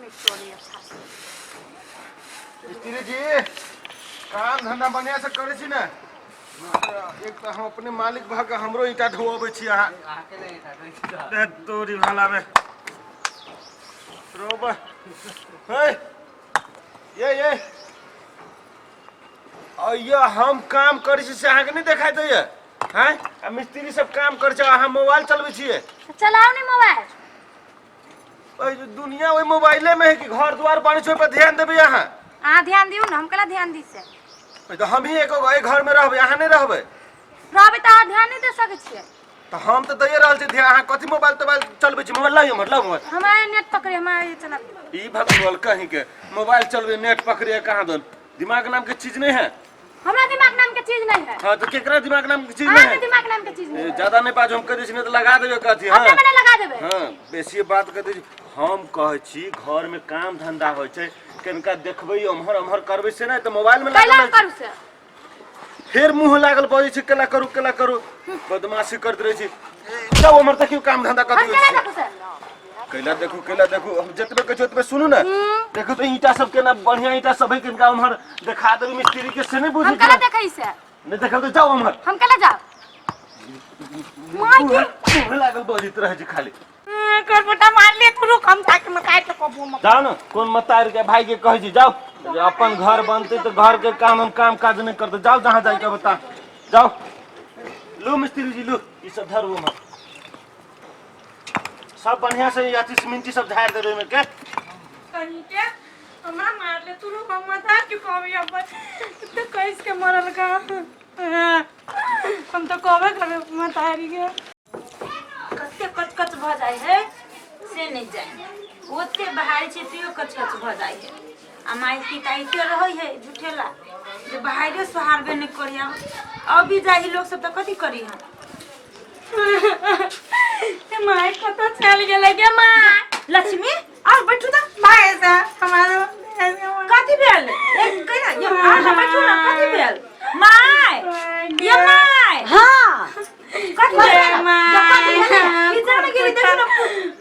नेटो नहीं चले अच्छा से। मिस्त्री जी, काम धंधा बढ़िया से करै छी ने? एक तऽ हम अपने मालिक भऽ कऽ हमरो ईंटा ढोअबै छी अहाँ। ए, तोरी भाला में रोब हे ये ये अय्या, हम काम करै छी से अहाँके नहि देखाइ दैया? हैं, आ मिस्त्री सब काम करै छै, अहाँ मोबाइल चलबै छियै। चलाओ नहीं मोबाइल। ओइ दुनिया ओहि मोबाइले में है कि घर द्वार बनै छै, ओहि पर ध्यान देबै अहाँ? अहाँ ध्यान दियौ ने, हम केला ध्यान दी से? ओइ तऽ हमही एगो एहि घर में रहबै, अहाँ नहि रहबै? रहबै तऽ अहाँ ध्यान नहि दे सकै छियै। तऽ हम तऽ दैए रहल छी ध्यान। अहाँ कथी मोबाइल तोबाइल चलबै छी? मोबाइल लाउ, हमर लाउ मोबाइल। हमारे नेट पकड़े, हमारे चला। ई भगवान कहीं के मोबाइल चलबै, नेट पकड़े, कहाँ दन दिमाग नाम के चीज नहीं है। हमरा दिमाग नाम के चीज नहीं है। हाँ, तो केकरा दिमाग नाम के चीज नहीं अहाँ है? के दिमाग नाम के चीज नहीं ए, है। ज्यादा नहीं बाजू, हम कह दै छी, नहीं तो लगा देबे कथी। हाँ, अपने मने लगा देबे। हाँ, बेसी बात कर दै छी। हम कहै छी घर में काम धंधा होइ छै, कनिका देखबै, ओम्हर ओम्हर करबै, से नहि तऽ मोबाइल में कैला लागल हम करू से? फेर मुँह लागल बजै छै, केला करू केला करू, बदमाशी करैत रहै छी। जाउ ओम्हर, देखियौ काम धंधा हम कथी केला होइ छै। देखू से? कैला देखू, कैला देखू, हम जतबे कहै छी ओतबे सुनू ने। देखू तऽ ईंटा सब केना बढ़िया ईंटा सब है, किनका उम्हर देखा देबै मिस्त्री के, से नहि बुझै हम केला छी। देखै से? नहि देखब तऽ जाउ उम्हर। हम केला जाउ माय के? मुँह लागल बजैत रहै छै खाली। कर बेटा मार ले तू, रुक, हम जाके मैं काट के कबो। जाउ ने, कोन मतार के भाई के कहै छी, जाउ जे अपन घर बनतै तऽ घर के काम हम काम काज नहि करतै। जाउ जहाँ जाइके बता, जाउ। लू मिस्त्री जी, लू, ई सब धरू उम्हर, सब बढ़िया से अथी सीमेंटी सब झाड़ि देबै ओहिमे के। कहीं के हमरा मार ले तू, रुक, हम मता के कहबी अपन तो कैस के मरल का। हाँ, हम तो कहबे करबे मतारी के। कते कचकच भऽ जाइ है से नहि जानि, ओते बहारै छै तैयो कचकच भऽ जाइ है। आ माय पिताइते रहै है झूठेला जे बाहरे सोहारबे नहि करी। अभी जाइ लोक सब तऽ कथी करी हम? माय कतऽ चल गेलै गे माय? लक्ष्मी, आउ बैठू तऽ। माय से हमारो कथी भेल? ए, कहिना ये, आउ ने बैठू ने, कथी भेल माय? ये माय। हाँ। कथी भेल? माय की जाने गेली, देखू ने।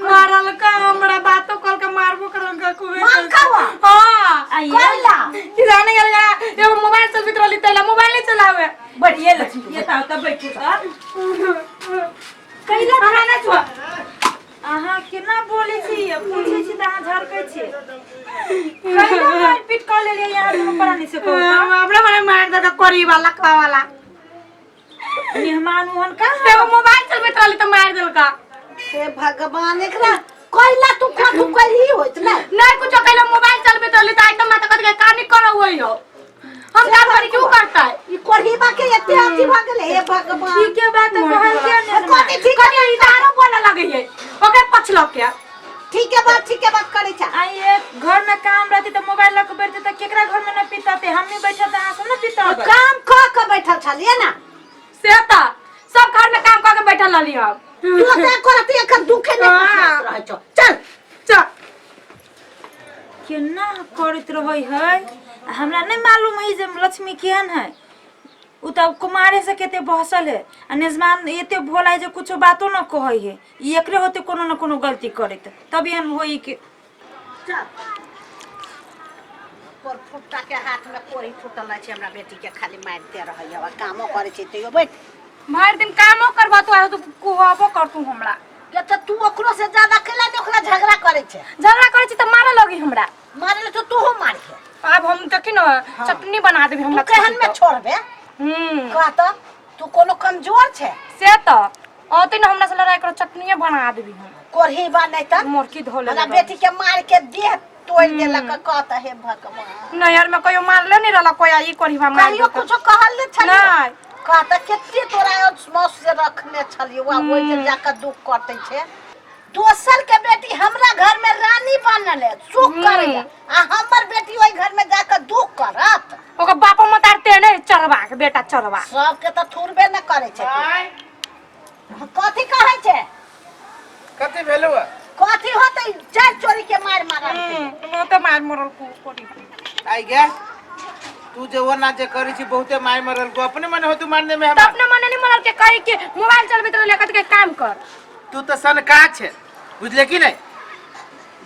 मारल का हमरा, बातो कल के मारबो करल का खूबे। मारलकौ? हां। आइए। कैला? की जाने गेल, एगो मोबाइल चलबैत रहली तैला, मोबाइल नहीं चलावे। बढ़िया लक्ष्मी, ये तऽ तऽ बैठू तऽ। कैला हमरा नहीं छुआ। अहाँ केना बोलै छी? पूछै छी तऽ अहाँ झरकै छी। कैला मारि पीट कऽ लेलियै यहाँ दुनू प्राणी से? कहू तऽ। हमरा मने मार दे करी वाला लकवा वाला। मेहमान ओहन कहाँ? एगो मोबाइल चलबैत रहली तऽ मार देलका। हे भगवान, एकरा कैला तू कथू कैली होइत ने? नहीं कुछो कैला, मोबाइल चलबैत रहली तऽ आइ तऽ माता कथी के कानी करऽ होई हो, हम का करी, क्यों करता है? ई कोढ़ीबा के एते अथी भऽ गेलै, हे भगवान। ठीके बात तऽ कहल के ने? कथी ठीक? कनी इधारो बोले लगे है ओकरे पछलक के। ठीके बात, ठीके बात करै छै। आइए घर में काम रहती तऽ मोबाइल लऽ के बैठते तऽ केकरा घर में न पिताते? हमनी बैठल तऽ अहाँ सब न पिताबै? काम कऽ के बैठल छलियै ने। से तऽ सब घर में काम कऽ के बैठल रहली हम। तू ओते करती एखन दुखे नहि पछाइत रहै छौ। चल चल। केना करैत रहै है, हमरा नहि मालूम है जे लक्ष्मी केहन है। उ तऽ कुमारे से कते बहसल है आ निजमान एते भोला है जे कुछो बातो न कहै है। ई एकरे होते कोनो न कोनो गलती करैत तब एहन होई के। चल। कोर फुट्टा के हाथ में कोरी फुटल रहै छै, हमरा बेटी के खाली मारिते रहैया आ कामो करै छै तैयो बैठ। भरि दिन कामो करबा तो आयो, तू कुहबो करतू हमरा। के तऽ तू ओकरो से ज्यादा कैला ने ओकरा झगड़ा करै छै? झगड़ा करै छी तऽ मारऽ लगी हमरा। मारे तो तूहो मारिहे। आब हम देखी न, चटनी बना देबी तू हमरा। केहन में छोड़बे? कह तऽ, तू कोनो कमजोर छै? से तऽ औते न हमरा से लड़ाई करो, चटनिए बना देबी हम। कोढ़ी बा नहीं तऽ मोरकी धो ले। हमरा बेटी के मार के देह तोड़ देलक, कह तऽ, हे भगवान। नैहर में कहियो मारले नहीं रहला कोई, ई कोढ़ी बा मार कहियो देलकै। कुछो कहल नहीं छलियै? नहीं। कह तऽ, कते तोरा मौस से रखने छलियै, वा ओहि जे जाके दुख कटै छै। दोसर के बेटी हमरा घर में रानी बनल है, सुख करैया, आ हमर बेटी ओहि घर में जाके दुख करत? ओकर बापो मतार तेने चरवा के बेटा चरवा। सबके तऽ थुरबे न करै छै। माय। कथी कहै छै? कथी भेलौ? कथी होतै, चारि चोरी के मार मारल। वो तो मार मरल को कोढ़ी। आई गे, तू जे ओना जे करै छी, बहुते मार मरल को, अपने मन हो तू मारने में तो हमरा? अपने मने नहीं मरल के, कही के मोबाइल चलबैत रहले, कथी के काम कर। तू तऽ सनका छै, बुझले कि नहि?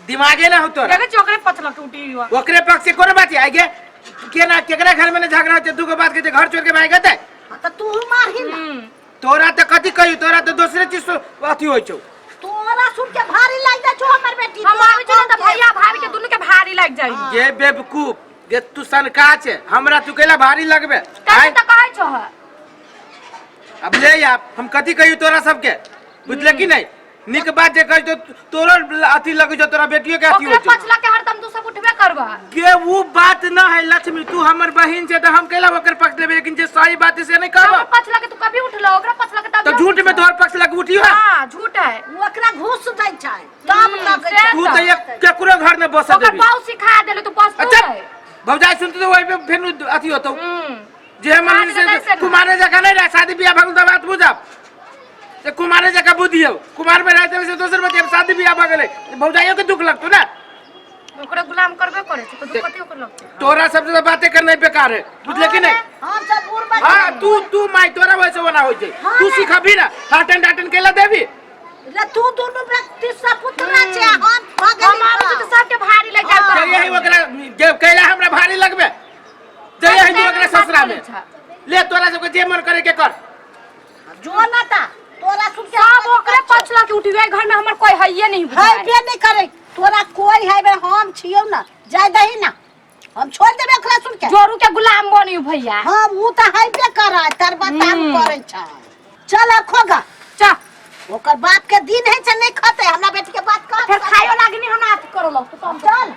दिमागे ना हो तोरा। देखे छी ओकरे पछला के उठी हुआ। ओकरे पक्ष से कोनो बात आइ गे केना केकरा घर में ने झगड़ा होते दूगो बात के जे घर छोड़ के भाग गेते। हाँ, तऽ तू मारही ना। तोरा तऽ कथी कहियो, तोरा तऽ दोसरे चीज से अथी होइ छौ। तोरा सुन के भारी लागि जाइ छौ हमर बेटी। हम तोरा आबै छी ने तऽ कम के। भैया भाभी के दुनू के भारी लागि जाइ। गे बेवकूफ गे, तू सनका छे, हमरा तू कैला भारी लगबे? तैं आँय? तऽ कहै छौ। अब ले आप हम कथी कहियो तोरा सबके, बुझले कि नहीं? निक बात जे कहि तो तोरो अथी लगै छौ, तोरा बेटियो के अथी ओकरे होइ छौ। पछला के हरदम तू सब उठबे करबा। गे वो बात न है लक्ष्मी, तू हमर बहिन छे तऽ हम कैला ओकर पक्ष लेबै, लेकिन जे सही बात है से नहीं कहब। हमर पछला के तू कभी उठलो, ओकरा पछला के तब तऽ झूठ में तोहर पक्ष लग उठियो है। हां झूठ है। ओ ओकरा घूस दै छै तब लगै से छै। तू तऽ एक केकरो घर में बस ओकर देबी। बाऊ सिखा देले तू बस अच्छा भौजाई सुनते तो वही पे फेर अथी होतो। जे मन शादी से में कैसे ना? कुमारे जगह नहीं रहे, शादी बियाह भगल तो बात बुझब से कुमारे जगह बुद्धि हो, कुमार में रहते से दोसर बतिया, शादी बियाह भऽ गेलै भौजाइयो के दुख लगतो ना। ओकरा गुलाम करबे करे छै तऽ दुख कथी ओकर लगतै? तोरा सबसे तो बातें करना ही बेकार है, बुझले कि नहीं? हम सब बूढ़ बच्चा। हाँ तू तू माई तोरा वैसे होना होइ छै, तू सिखबी ना हाटन डाटन केला देबी। ले तू दुनू व्यक्ति सपुतरा छै, हम भऽ हम गेली। आबै छी तऽ सबके भारी लागि जाय। जइए ही ओकरा जे कैला हमरा भारी लगबे, जइए ही तू ओकरा ससुरा में ले, तोरा सबके जे मन करे के कर। जो ना ता तोरा सुन के सब ओकरे पछला के उठिए, घर में हमर कोई हइये नहीं बुझाय। हैबे नहीं करे तोरा कोई हैबे, हम छियौ ना, जाय दही ना, हम छोड़ देबे ओकरा सुन के। जोरू के गुलाम बनी भैया। हाँ ऊ तऽ हैबे करे तर बताम करे छै। चल अब खोगा। चल। ओकर बाप के दिन है छै नहीं खते हमरा बेटी के बात कर। फिर खायो लागी हमरा हाथ करो लग तू काम। चल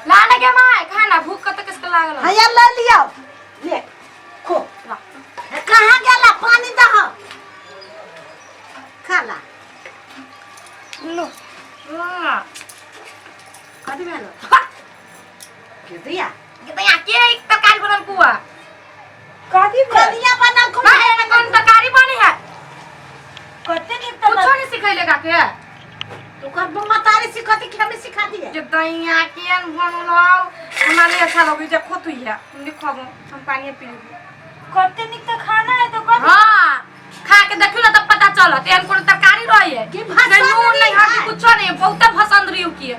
ला लगे माय खाना, भूख कत किसके लागल है? हैया ले लियो, ले खो। कहाँ गेला? पानी दह खा ला। लो ला। कथी भेलो के दिया? के के एक तरकारी बनल कुआ। कथी भेल? कनिया बनल को। ना एने कोन तरकारी बनी है? कते नीक तऽ कुछो नहीं सिखैले का के। ओकर मतारी सिखती कि हमें सिखा दिए? जे दैया केहन बनल हौ, हमरा नहीं अच्छा लगै छै, खोतु है हम नहीं खाबो, हम पानी पी लेबो। कते नीक तऽ खाना है तऽ कथी? हाँ खा के देखियो ना तब पता चलत एहन कोनो तरकारी रही है कि नहीं भसंद नून नहीं रही हल्दी है। कुछो नहीं, बहुते भसंद रही की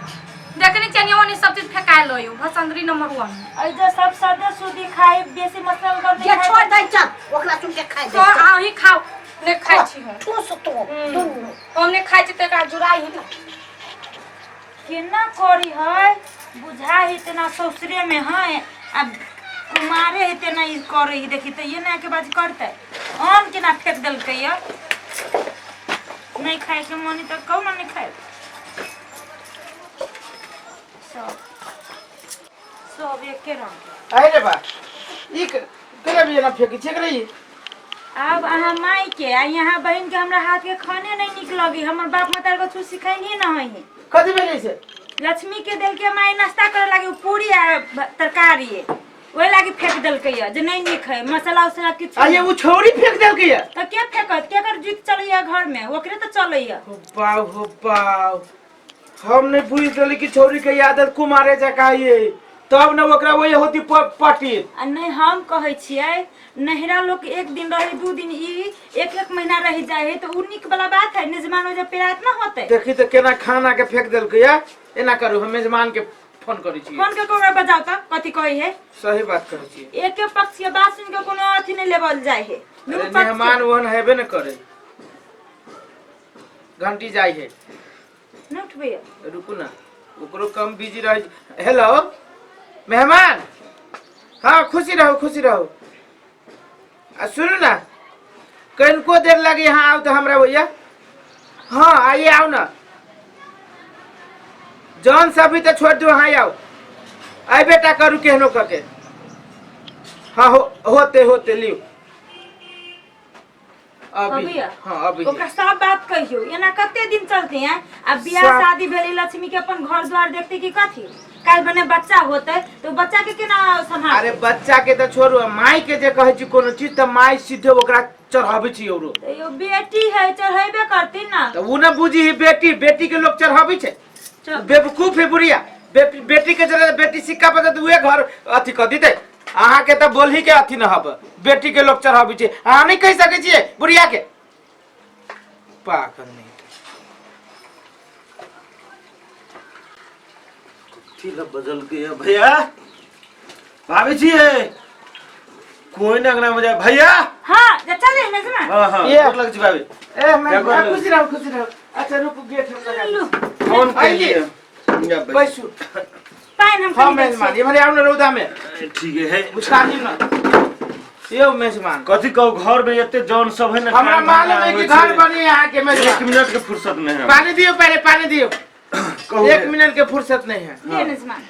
देखनी चनिया वनी सब चीज फेकायल रही, भसंदरी नंबर 1। ऐ जे सब सादे सुदी खाई, बेसी मसाला वाला जे नहीं छोड़ खाई। दे चल ओकरा सुन के खाइ दे। तो अहीं खाओ, नहीं खाइ छी हम। ठूस तो दुनू। हम नहीं खाइ छी तऽ एकरा जुड़ाइ ही ना। केना करी है बुझा है तेना ससुरे में है आ कुमारे है तेना ई करे है, देखी तऽ ये ना के बात करते अन्न केना फेंक देलकै ये। नहीं खाए के मन तऽ कहू ना नहीं खाए। सब सब एके रंग के। अरे बा ई केना भी एना फेंकी छे रही? आब अहाँ माय के आ यहाँ बहिन के हमरा हाथ के खाने नहीं निक लगी, हमर बाप मतार को छू सिखैनी न है। कथी भेलै से? लक्ष्मी के देलके माय नाश्ता करे लागी उ पूरी आ तरकारी, ओहि लागी फेंक देलकै ये जे नहीं नीक है, मसाला उसाला किछु। आ ये उ छौरी फेंक देलकै ये? तऽ के फेंकत? केकर जुति चलैया घर में? ओकरे तऽ चलैया। हो बाव हो बाव, हम नहीं बुझ रहली कि छौरी के आदत कुमारे जका ये, तब न ओकरा वही होती पटी। आ नहीं हम कहै छियै नहिरा लोग एक दिन रही दू दिन ई एक एक महीना रह जाए है तो उ नीक वाला बात है, निजमान जब पेरात ना होते। देखी तो केना खाना के फेंक देलकै ये। एना करू हम मेजमान के फोन करै छी। फोन के कोरा बजाओ तऽ कथी कहै है? सही बात करै छी। एक के पक्ष के बात सुन के कोनो अथी नहीं लेवल जाए है। दुनू अरे पक्ष के- मेहमान ओहन हेबे न करे, घंटी जाइ है। नहीं उठबैया। रुकू ना ओकरो कम बिजी रहे। हेलो मेहमान, हाँ खुशी रहो खुशी रहो। आ सुनू ना कनिको देर लगे यहाँ आओ तो हमरा भैया। हाँ आइए आओ ना, जौन सभी तो छोड़ दो, हाँ आओ आई बेटा करू केहनो कके। हाँ हो, होते होते लियो अभी। अभी? हाँ अभी। ओकरा सब बात कहियो, एना कते दिन चलते हैं? अब बियाह शादी भेलै लक्ष्मी के अपन घर द्वार देखते कि कथी काल्हि बने बच्चा होते तो बच्चा के केना सम्हाल? अरे बच्चा के तो छोड़ू, माई के जे कहै छी कोनो चीज तऽ माई सीधे ओकरा चढ़ाबै छी औरो। तो यो बेटी है चढ़ेबे करती ना। तऽ उ न बुझी ही बेटी, बेटी के लोग चढ़ाबै छै। चल। बेवकूफ है बुढ़िया, बेटी के जरा बेटी सिक्का पर तऽ उहे घर अथी कऽ दितै। अहाँ के तऽ बोलही के अथी न हब, बेटी के लोग चढ़ाबै छै, अहाँ नहीं कहि सकै छियै बुढ़िया के। पागल नहीं ठीक है बदल गया भैया भाभी जी कोई ना अंगना में जाए भैया हाँ जा चल रे मेजमा हाँ हाँ ये। गोर लग छी भाभी ए मैं क्या कर खुशी रहू खुशी रहू अच्छा रुक गेट हम लगा लू फोन आइए। करिए बैसू पानि हम हाँ कनी दै मेजमान छियै। ये भले आउ न रौदा में ठीक है मुस्कान ना यो मेजमान कथी कहू घर में एते जौन सब है ना हमरा काम मालूम धंधा है कि होइ घर छै। बनी यहाँ के एक मेजमान मिनट के फुर्सत नहीं है पानी दियो पहले पानी दियो कहू एक मिनट के फुर्सत नहीं है लिअ मेजमान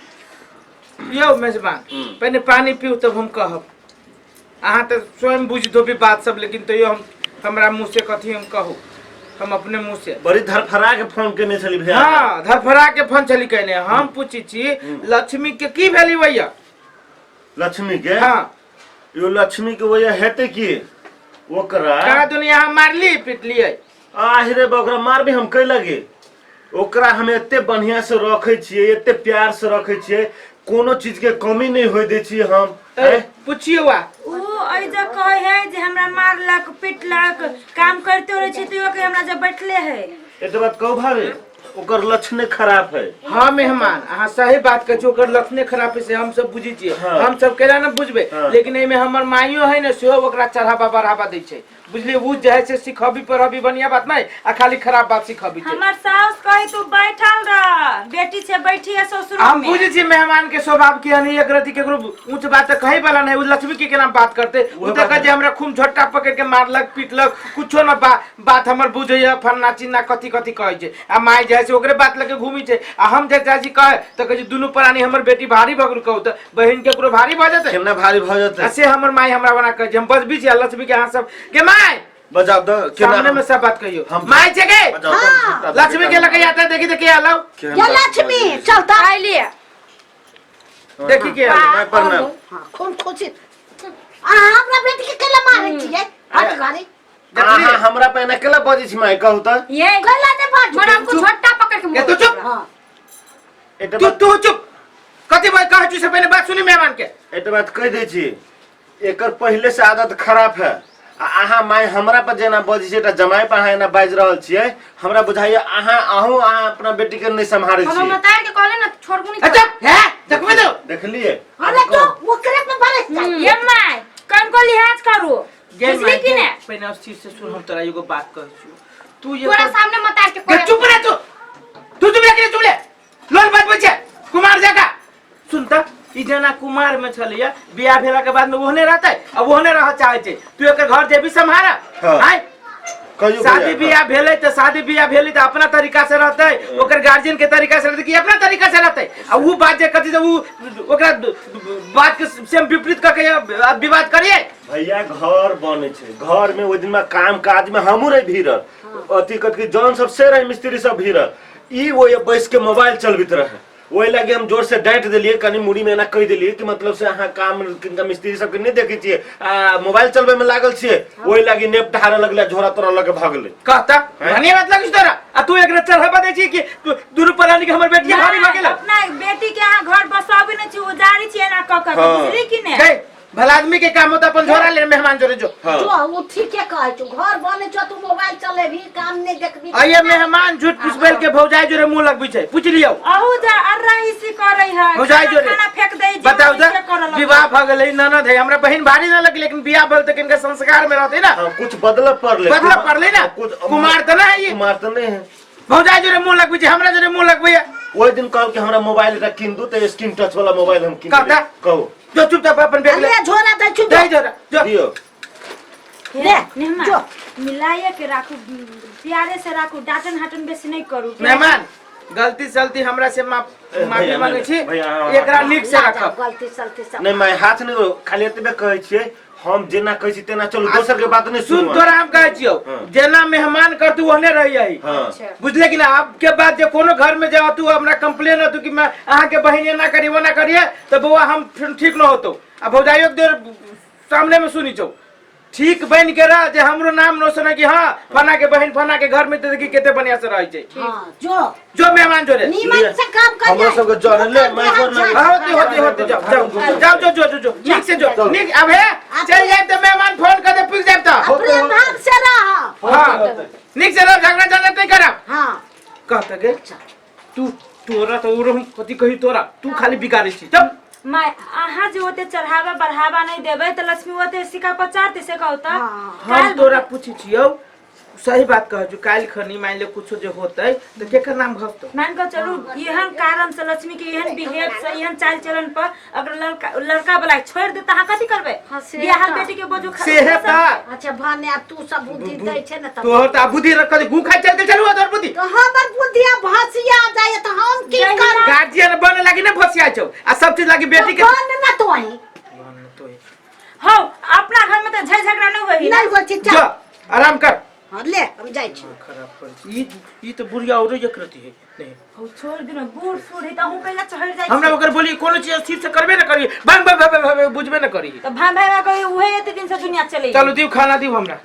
यो मेजमान पहले पानी पीऊ तब हम कहब अहाँ तऽ स्वयं बुझि धोबी बात सब लेकिन तैयो हम हमरा मुँह से कथी हम कहू हम अपने मुँह से बड़ी धरफड़ा के फोन केने छली भैया हाँ धरफड़ा के फोन चली कहने हम पूछी छी लक्ष्मी के की भेली भैया लक्ष्मी के हाँ यो लक्ष्मी के वजह हेते की ओकरा कहाँ दुनिया हम मारली पिटलियै आहि रे बा, ओकरा मारबी हम कै लगे ओकरा हम एते बढ़िया से रखे छियै एते प्यार से रखे छियै कोनो चीज के कमी नहीं होय दै छियै हम ए, पुछियौ आ ऊ एहि जे कहै है जे हमरा मारलक पिटलक काम करिते रहै छै तैयो के हमरा जे बैठले है एते बात कहू भाभी ओकर लक्षणे खराब है हाँ मेहमान अहाँ सही बात कहै छी ओकर लक्षणे खराब है से हम सब बुझै छियै हाँ। हम सब केना ने बुझबै हाँ। लेकिन एहिमे हमर माइयो है ने सेहो ओकरा चढ़ावा बढ़ावा दै छै बुझलियै ओ जे है से सिखबी पढ़बी बढ़िया बात नहीं आ खाली खराब बात सिखबी छै हमर साउस कहे तू बैठल रह बेटी छै बैठी है ससुर हम में बुझै छी मेहमान के स्वभाव के हनी एक रति केकरो ऊंच बात तऽ कहै वाला नहीं उ लक्ष्मी के केना बात करते उ उहे तऽ बात कहै जे हमरा खूब झोटा पकड़ के मारलक पीटलक कुछो न बात हमर बुझैया फन्ना चिन्ना कथी कथी कहै छै आ माय जे है से ओकरे बात लके घूमी छै आ हम जे जाइ छी कहे तऽ कहै छै दुनू प्राणी हमर बेटी भारी भऽ गेल कहू तऽ बहिन केकरो भारी भऽ जेतै केना भारी भऽ आ जेतै से हमर माय हमरा बना कहै छै हम बजबी छी आ लक्ष्मी के अहाँ सब के माय बजाउ तऽ केना सामने में सब बात कहियो हम- माय छै के बजाउ तऽ हम झूठा लक्ष्मी के लके आता देखी देखी आलो केहन ये बात लक्ष्मी बजै छी? चल तऽ आइलिए देखी के आलो माय प्रणाम हाँ खून खुशी अहाँ हमरा बेटी के केला मारै छियै हट घरे अहाँ हमरा पे एना केला बजै छी माय कहू तऽ ये कैला नहि बाजू मने हमको झट्टा पकड़ के ए, तू चुप हाँ एते तू बात तू चुप कथी भाई कहै छी से पहले बात सुनी मेहमान के एते बात कहि दै छी एकर पहिले से आदत खराब है आ अहाँ माय हमरा पर जेना बजै छी एकटा जमाइ पर अहाँ एना बाजि रहल छियै हमरा बुझाइया अहाँ अहूँ अहाँ अपना बेटी के नहि सम्हारै हम छी मतार के कहले ना छोड़बू नहीं अच्छा है देखबे तो देखलियै अरे तो ओकरे पे बरस जाइ ये my कनको लिहाज करू गे बुझली कि ने पहले उस चीज से सुन हम तोरा एगो बात कहै छियौ तू ये तोरा सामने मतार के गे कहले चुप रे तू तू चुप रे के चुप रे लोल बात बचे कुमार जका सुन त ई जना कुमार में छलैया बियाह भेला के बाद में ओहने रहतै आ ओहने रह चाहै छै तू एकर घर जेबी सम्हारा हाँ। आय कहियो शादी बियाह भेलै तऽ शादी बियाह भेलै तऽ अपना तरीका से रहतै ओकर गार्जियन के तरीका से रहतै कि अपना तरीका से रहतै आ ऊ बात जे कथी से ऊ ओकरा बात के सेम विपरीत कऽ के विवाद करिए भैया घर बनै छै घर में ओहि दिन में काम काज में हमहूँ रही भीड़ल अथी कथी जौन सब से रही मिस्त्री सब भीड़ल ई वो बैस के मोबाइल चलबैत रहे ओहि लागी हम जोर से डांटि देलियै कनि मुड़ी में एना कहि देलियै कि मतलब से अहाँ काम किनका मिस्त्री सबके नहि देखै छियै आ मोबाइल चलबै में लागल छियै ओहि लागी नेप ढारऽ लगलै झोरा तोरा लऽ के भगलै कहता बढ़िया बात लगै छै तोरा आ तू एकरा चढ़ावा दै छी कि तू दुनू प्राणी के हमर बेटिया भारी भऽ गेल अपना बेटी के अहाँ घर बसाबे नहि छी उजाड़ी छी एना कऽ कऽ के, हाँ। बुझली कि ने गई भला आदमी के काम होता अपन झोरा ले मेहमान जोरे जो हाँ जो ओ ठीके कहै छौ घर बनै छौ तू मोबाइल चलेबही काम नहि देखबही आइए मेहमान झूठ पुछबेल के भौजाई जोरे मुंह लगबी छै पूछ लियौ अहू जा अर्रा इसी करै है भौजाई खाना जोरे खाना फेंक दै छै बताउ से करऽ तऽ लगै। विवाह भऽ गेलै ननद है हमरा बहिन भारी न लगी लेकिन बियाह भेल तऽ किनका संस्कार में रहतै ना हाँ कुछ बदलब पड़लै बदलब पड़लै ना कुछ कुमार तऽ नहि है ई। कुमार तऽ नहि है भौजाई जोरे मुंह लगबै छै हमरा जोरे मुंह लगबै ओहि दिन कहल कि हमरा मोबाइल एकटा कीन दू तऽ स्क्रीन टच वाला मोबाइल हम कीन कहता? देबै। कहू जो चुपचाप अपन बैग ले अरे झोरा दै छु दे झोरा जो दियौ ले नेहमा जो मिलाइए के राखू प्यारे से राखू डांटन हाटन बेसी नहीं करू मेहमान गलती सलती हमरा से माफ ए, माफी भैया, मांगे छी भैया, हाँ, एकरा हाँ, नीक से ला जा, राखब गलती सलती सब नहि माय हाथ नहि खाली एतबे कहै छियै हम जेना कहै छी तेना चलू दोसर के बात नहि सुन सुनू तोरा हम कहै छियौ हाँ। जेना मेहमान करतू ओहने रही आई हाँ बुझले कि ना अब के बाद जे कोनो घर में जाओ तू हमरा कंप्लेन होतू कि मैं अहाँ के बहिन एना करी ओना करिए तो बउआ हम फिर ठीक न होतो आ भौजाइयो के देर सामने में सुनी छौ ठीक बन के रह जे हमरो नाम रोशन है कि हाँ फना के बहन फना के घर में तो देखी केते बढ़िया से रहै छै। हाँ जो जो मेहमान जोरे। नीमन से काम कर। हमरो सबके जन ले, मैं गोर नहीं। हाँ, होते होते होते, जाओ जाओ जाओ, जो जो जो जो नीक से जो नीक। अब है चल जाए तो मेहमान फोन कर दे, पूछ जाए तो प्रेम भाव से रह। हाँ, नीक से रह, झगड़ा झंझट नहीं करब। हाँ। कहत गे तू तोरा तो उरो हम कथी कही तोरा, तू खाली बिगाड़ै छी तब। माय अहाँ जे ओते चढ़ावा बढ़ावा नहीं देबै तऽ लक्ष्मी ओते सिक्का पर चढ़तै से कहू तऽ। हम तोरा पूछै छियौ, सही बात कहै छु, काल्हि खनी मान ले कुछो जे होतै तऽ केकर नाम घसतौ? मान कऽ चलू एहन कारण से लक्ष्मी के एहन बिहेव से एहन चाल चलन पर अगर लड़का लड़का वाला छोड़ दे तऽ अहाँ कथी करबै? हाँ, से बियाहल तऽ। बेटी के बोझ से है तऽ। अच्छा भने आब तू सब बुद्धि दै छै ने तब। तोहर तऽ आब बुद्धि रख गू खाइ चलते चलू तोहर बुद्धि। तो हमर बुद्धि आब भसिया जाय तऽ हम की करब? गार्जियन बने लागी ने भसिया छौ आ सब चीज लागी बेटी के। बन न तो ही। हौ अपना घर में तऽ झै झगड़ा नहीं होई। नहीं होइ छै, चल। जो आराम कर। हाँ ले हम जाइ छी। खराब कर ई तो बुढ़िया और एक रति है नहीं। हौ छोड़ दिनो, बूढ़ सूढ़ है तऽ अहूँ कैला चढ़ जाइ। हमरा ओकर बोली कोनो चीज स्थिर से करबे न करी, बंग बंग बंग बंग बुझबे न करी। तऽ भाई भाई कही उहे एते दिन से दुनिया चले। चलू दिउ खाना दिउ हमरा।